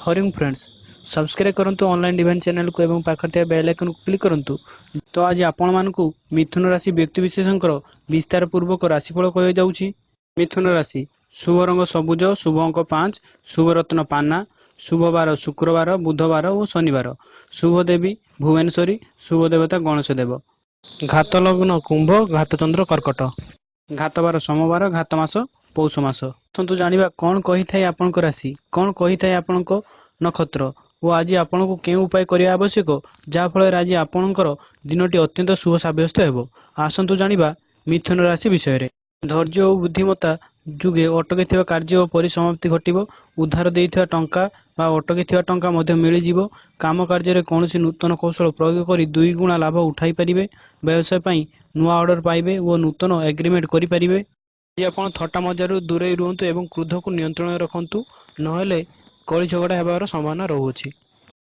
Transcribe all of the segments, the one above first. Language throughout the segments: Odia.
ହରିଓମ୍ ଫ୍ରେଣ୍ଡସ୍, ସବସ୍କ୍ରାଇବ୍ କରନ୍ତୁ ଅନଲାଇନ୍ ଡିଭାଇନ୍ ଚ୍ୟାନେଲକୁ ଏବଂ ପାଖରେ ଥିବା ବେଲ୍ ଆଇକନ୍କୁ କ୍ଲିକ୍ କରନ୍ତୁ। ତ ଆଜି ଆପଣମାନଙ୍କୁ ମିଥୁନ ରାଶି ବ୍ୟକ୍ତିବିଶେଷଙ୍କର ବିସ୍ତାର ପୂର୍ବକ ରାଶିଫଳ କହିଯାଉଛି। ମିଥୁନ ରାଶି, ଶୁଭ ରଙ୍ଗ ସବୁଜ, ଶୁଭ ଅଙ୍କ 5, ଶୁଭ ରତ୍ନ ପାନା, ଶୁଭ ବାର ଶୁକ୍ରବାର, ବୁଧବାର ଓ ଶନିବାର, ଶୁଭ ଦେବୀ ଭୁବନେଶ୍ୱରୀ, ଶୁଭ ଦେବତା ଗଣେଶ ଦେବ। ଘାତ ଲଗ୍ନ କୁମ୍ଭ, ଘାତ ଚନ୍ଦ୍ର କର୍କଟ, ଘାତବାର ସୋମବାର, ଘାତ ମାସ ପୌଷ ମାସ। ଆସନ୍ତୁ ଜାଣିବା କ'ଣ କହିଥାଏ ଆପଣଙ୍କ ରାଶି, କ'ଣ କହିଥାଏ ଆପଣଙ୍କ ନକ୍ଷତ୍ର ଓ ଆଜି ଆପଣଙ୍କୁ କେଉଁ ଉପାୟ କରିବା ଆବଶ୍ୟକ, ଯାହାଫଳରେ ଆଜି ଆପଣଙ୍କର ଦିନଟି ଅତ୍ୟନ୍ତ ଶୁଭ ସାବ୍ୟସ୍ତ ହେବ। ଆସନ୍ତୁ ଜାଣିବା ମିଥୁନ ରାଶି ବିଷୟରେ। ଧୈର୍ଯ୍ୟ ଓ ବୁଦ୍ଧିମତ୍ତା ଯୁଗେ ଅଟକିଥିବା କାର୍ଯ୍ୟ ଓ ପରିସମାପ୍ତି ଘଟିବ। ଉଧାର ଦେଇଥିବା ଟଙ୍କା ବା ଅଟକିଥିବା ଟଙ୍କା ମଧ୍ୟ ମିଳିଯିବ। କାମ କାର୍ଯ୍ୟରେ କୌଣସି ନୂତନ କୌଶଳ ପ୍ରୟୋଗ କରି ଦୁଇଗୁଣା ଲାଭ ଉଠାଇ ପାରିବେ। ବ୍ୟବସାୟ ପାଇଁ ନୂଆ ଅର୍ଡର ପାଇବେ ଓ ନୂତନ ଏଗ୍ରିମେଣ୍ଟ କରିପାରିବେ। ଆଜି ଆପଣ ଥଟ୍ଟା ମଜାରୁ ଦୂରେଇ ରୁହନ୍ତୁ ଏବଂ କ୍ରୋଧକୁ ନିୟନ୍ତ୍ରଣରେ ରଖନ୍ତୁ, ନହେଲେ କଳି ଝଗଡ଼ା ହେବାର ସମ୍ଭାବନା ରହୁଅଛି।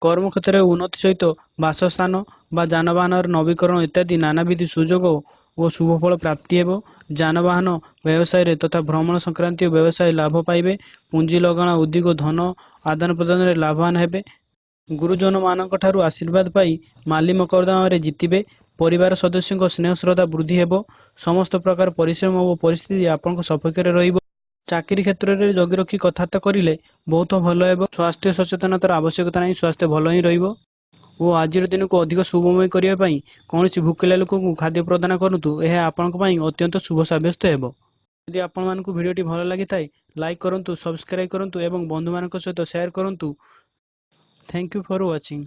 କର୍ମକ୍ଷେତ୍ରରେ ଉନ୍ନତି ସହିତ ବାସସ୍ଥାନ ବା ଯାନବାହନର ନବୀକରଣ ଇତ୍ୟାଦି ନାନାବିଧ ସୁଯୋଗ ଓ ଶୁଭଫଳ ପ୍ରାପ୍ତି ହେବ। ଯାନବାହନ ବ୍ୟବସାୟରେ ତଥା ଭ୍ରମଣ ସଂକ୍ରାନ୍ତୀୟ ବ୍ୟବସାୟ ଲାଭ ପାଇବେ। ପୁଞ୍ଜି ଲଗାଣ, ଉଦ୍ୟୋଗ, ଧନ ଆଦାନ ପ୍ରଦାନରେ ଲାଭବାନ ହେବେ। ଗୁରୁଜନମାନଙ୍କ ଠାରୁ ଆଶୀର୍ବାଦ ପାଇ ମାଲି ମକଦ୍ଦମାରେ ଜିତିବେ। ପରିବାର ସଦସ୍ୟଙ୍କ ସ୍ନେହ ଶ୍ରଦ୍ଧା ବୃଦ୍ଧି ହେବ। ସମସ୍ତ ପ୍ରକାର ପରିଶ୍ରମ ଓ ପରିସ୍ଥିତି ଆପଣଙ୍କ ସପକ୍ଷରେ ରହିବ। ଚାକିରି କ୍ଷେତ୍ରରେ ଜଗି ରଖି କଥାବାର୍ତ୍ତା କରିଲେ ବହୁତ ଭଲ ହେବ। ସ୍ୱାସ୍ଥ୍ୟ ସଚେତନତାର ଆବଶ୍ୟକତା ନାହିଁ, ସ୍ୱାସ୍ଥ୍ୟ ଭଲ ହିଁ ରହିବ। ଓ ଆଜିର ଦିନକୁ ଅଧିକ ଶୁଭମୟ କରିବା ପାଇଁ କୌଣସି ଭୋକିଲା ଲୋକଙ୍କୁ ଖାଦ୍ୟ ପ୍ରଦାନ କରନ୍ତୁ, ଏହା ଆପଣଙ୍କ ପାଇଁ ଅତ୍ୟନ୍ତ ଶୁଭ ସାବ୍ୟସ୍ତ ହେବ। ଯଦି ଆପଣମାନଙ୍କୁ ଭିଡ଼ିଓଟି ଭଲ ଲାଗିଥାଏ, ଲାଇକ୍ କରନ୍ତୁ, ସବସ୍କ୍ରାଇବ୍ କରନ୍ତୁ ଏବଂ ବନ୍ଧୁମାନଙ୍କ ସହିତ ସେୟାର କରନ୍ତୁ। Thank you for watching.